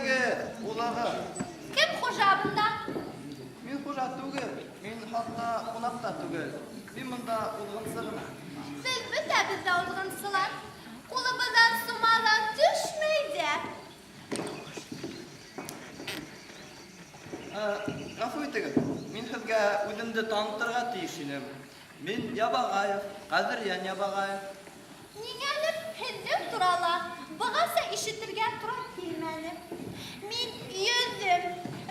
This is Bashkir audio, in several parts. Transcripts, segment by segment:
Әйдәгеҙ, уҙығыҙ. Кем хужа бында? Мин хужа түгел, мин хатта ҡунаҡ та түгел. Мин бында уҙғынсы ғына. Беҙ бөтәбеҙ ҙә уҙғынсылар. Ҡулыбыҙҙан сумаҙан төшмәй ҙә. Ә, гафу итегеҙ, мин һеҙгә үҙемде танытырға тейеш инем. Мин Ябағаев, Ҡәҙерйән Ябағаев. Ниңәлер һеҙҙең турала бығаса ишетергә тура килмәне. Мин Йөҙөм,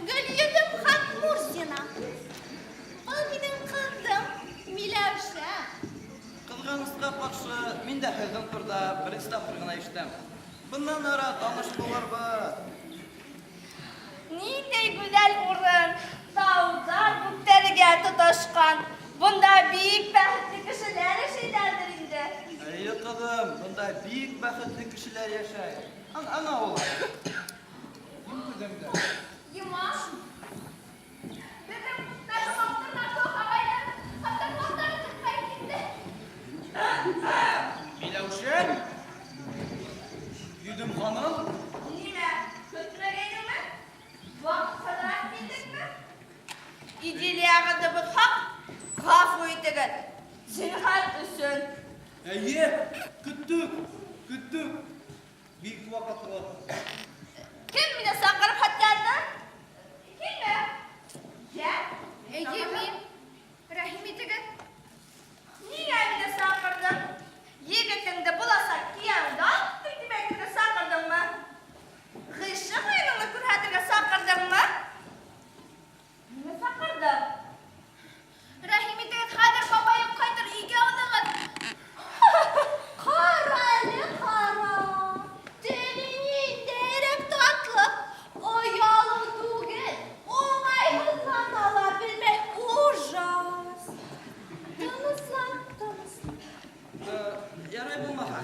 Гөлйөҙөм Хатмурзина. Был минең ҡыҙым Миләүшә. Ҡыҙғанысҡа ҡаршы, мин дә һеҙҙең турҙа беренсе тапҡыр ғына ишетәм. Бындан ары таныш булырбыҙ. Ниндәй гүзәл урын! Тауҙар күктәргә тоташҡан. Бында бик бәхетле кешеләр яшәйҙәрҙер инде. Эйе, ҡыҙым, бында бик бәхетле кешеләр йәшәй. Ана улар. Йом күҙеңде. Йомам. Беҙҙең Наҗым ағайҙың хатта ҡолаҡтары тырпайып китте. Миләүшәм? Йөҙөм ханым? Нимә, көтмәгәйнеңме? Ваҡытһыҙыраҡ килдекме? Идиллиягыҙҙы боҙһаҡ, ғәфү итегеҙ. Зинһар өсөн. Эйе, көттөк, көттөк. Бик ваҡытлы. Кем мине саҡырып хат яҙҙы? Килмә. Йә? Эйе, мин. Рәхим итегеҙ. Ниңә мине саҡырҙың? Егетеңде буласаҡ кейәүеңде алып киттең тип әйтергә саҡырҙыңмы? Ғишыҡ уйыныңды күрһәтергә саҡырҙыңмы? Ниңә саҡырҙың? Рәхим итегеҙ, хәҙер бабайым ҡайтыр, өйгә уҙығыҙ. Ҡара әле, ҡара. Теле ниндәйерәк татлы. Оялыу түгел, уңайһыҙлана ла белмәй. Ужас. Тыныслан, тыныслан. Ярай булмаһа,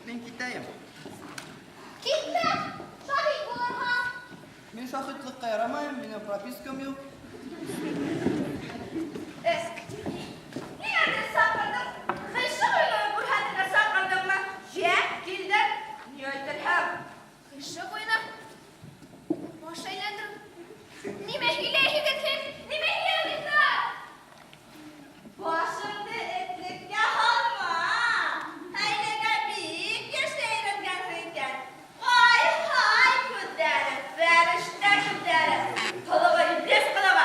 мин китәйем. Китмә, шаһит булырға. Мин шаһитлыҡҡа ярамайым, минең пропискам юҡ. Ниңә мине саҡырҙың? Ғишыҡ уйынын күрһәтергә саҡырҙыңмы? Йә, килдем. Ни әйтерһең? Ғишыҡ уйыны. Баш әйләндереп. Нимә һөйләйһегеҙ һеҙ? Нимә һөйләйһегеҙ? Башыңды этлеккә һалма. Хәйләгә бик йәшләй өйрәнгәнһең икән. Ай-һай, күҙҙәре, фәрештә күҙҙәре. Ҡылығы иблис ҡылығы.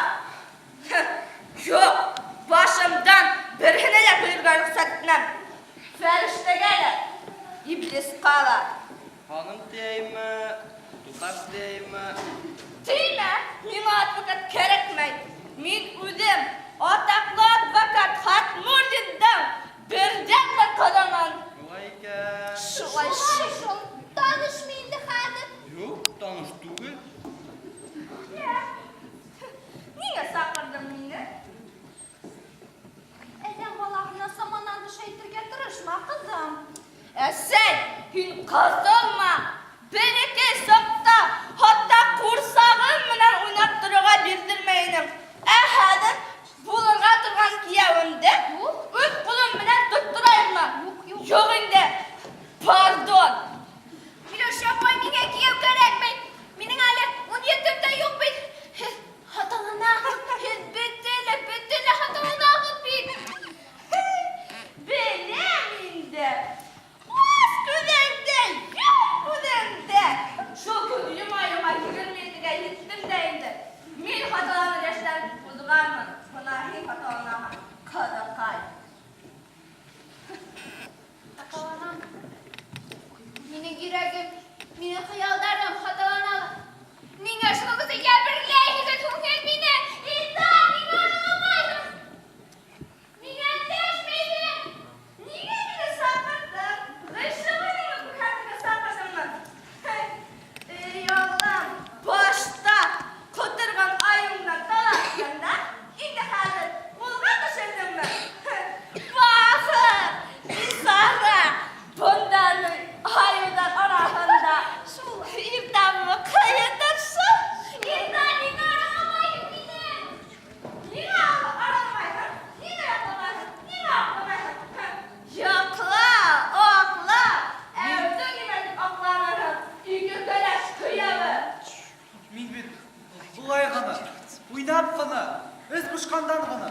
гына, эс пошкандан гына.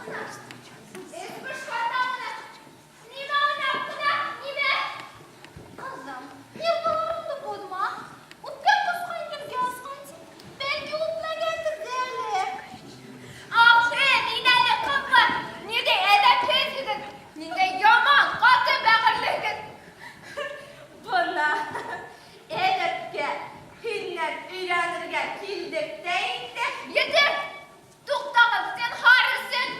Эс пошкандан гына. Нимә уйнап кына, нимә? Кызым, йокыларыңны бозма. Үпкә кыскан җиргә аскан син. Бәлки үпмәгәндер дә әле. Африн, инәле кызлы! Нинди әдәпсез егет! Нинди яман, каты бәгырьле егет! Бына әдәпкә һиннән өйрәнергә килдек тә инде. Етер! Туктагыз, зинһар өчен!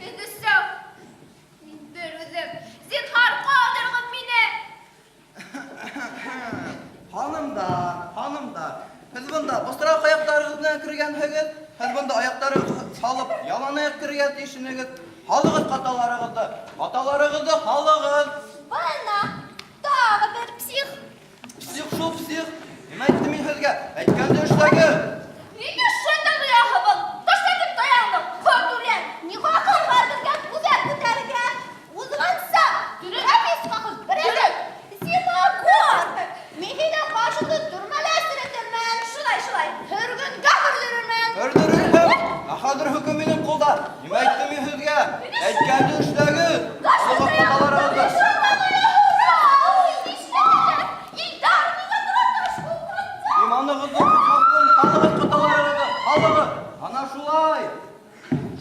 Инде сау. Мин бер үзем. Зинһар, калдырыгыз мине! Ханымдар, ханымдар, һеҙ бында бысраҡ аяҡтарығыҙ менән кергәнһегеҙ, һеҙ бында аяҡтарығыҙ һалып, ялан аяҡ керергә тейеш инегеҙ. Һалығыҙ хаталарығыҙҙы, хаталарығыҙҙы һалығыҙ. Бына, тағы бер псих. Псих шул псих. Нимә әйттем мин һеҙгә? Әйткәнде эшләгеҙ. Нигә шайтан ояһы был? Ташлатып таяғыңды, ҡорт үлән! Ни хаҡың бар беҙгә күҙәк күтәрергә? Уҙғанса, дөрөҫ ҡағыҙ берәҙек. Зимагур! Мин һинең башыңды төрмәлә серетермен. Шулай, шулай. Һөргөнгә һөрҙөрөрмөн. Һөрҙөрөрһөң. Ә хәҙер хөкөм минең ҡулда. Нимә әйттем мин һеҙгә? Әйткәнде эшләгеҙ. Һалығыҙ хаталарығыҙҙы. Илдар, ниңә тора шул? Иманығыҙҙы бөтмәҫен, һалығыҙ хаталарығыҙҙы, һалығыҙ. Ана шулай.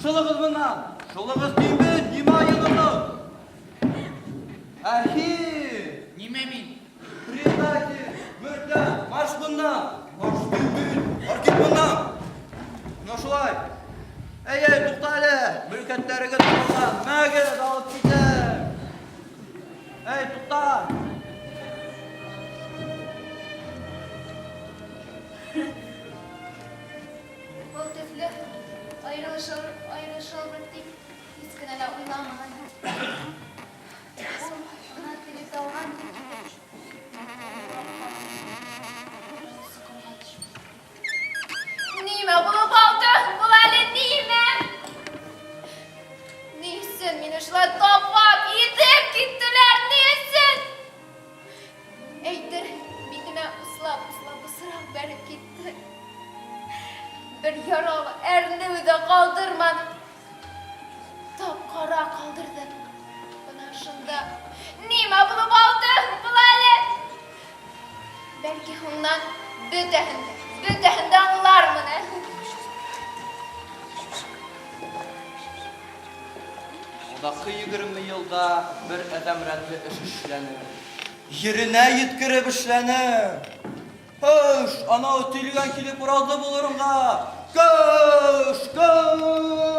Шылығыҙ бынан. Шылығыҙ тим бит, нимә йынығыҙ? Ә һин, Нимә мин? предатель, мөртәт, марш бынан. Марш тим бит, бар кит бынан. Ана шулай. Эй, эй, туҡта әле. Мөлкәттәрегеҙ табылған. Мәгеҙ, алып китәм. Эй, туҡта. Был төҫлө айырылышыр, айырылышырбыҙ тип һис кенә лә уйламаған. Ул бына теге тауға соҡорға төшөп. Нимә булып алды? Был әле нимә? Ни өсөн мине шулай таплап, иҙеп киттеләр? Ни өсөн? Әйтер, битемә услап-услап бысраҡ бәреп китте. Бер яралы әрнеү ҙә ҡалдырманы. Тап-ҡара ҡалдырҙы. Бына шунда нимә булып алды был әле? Бәлки һуңынан бөтәһен дә, бөтәһен дә аңлармын әле. Алдаҡы 20 йылда бер әҙәм рәтле эш эшләне. Еренә еткереп эшләне. Көш, анау тилгән килеп уралды был урынға. Көш, көш!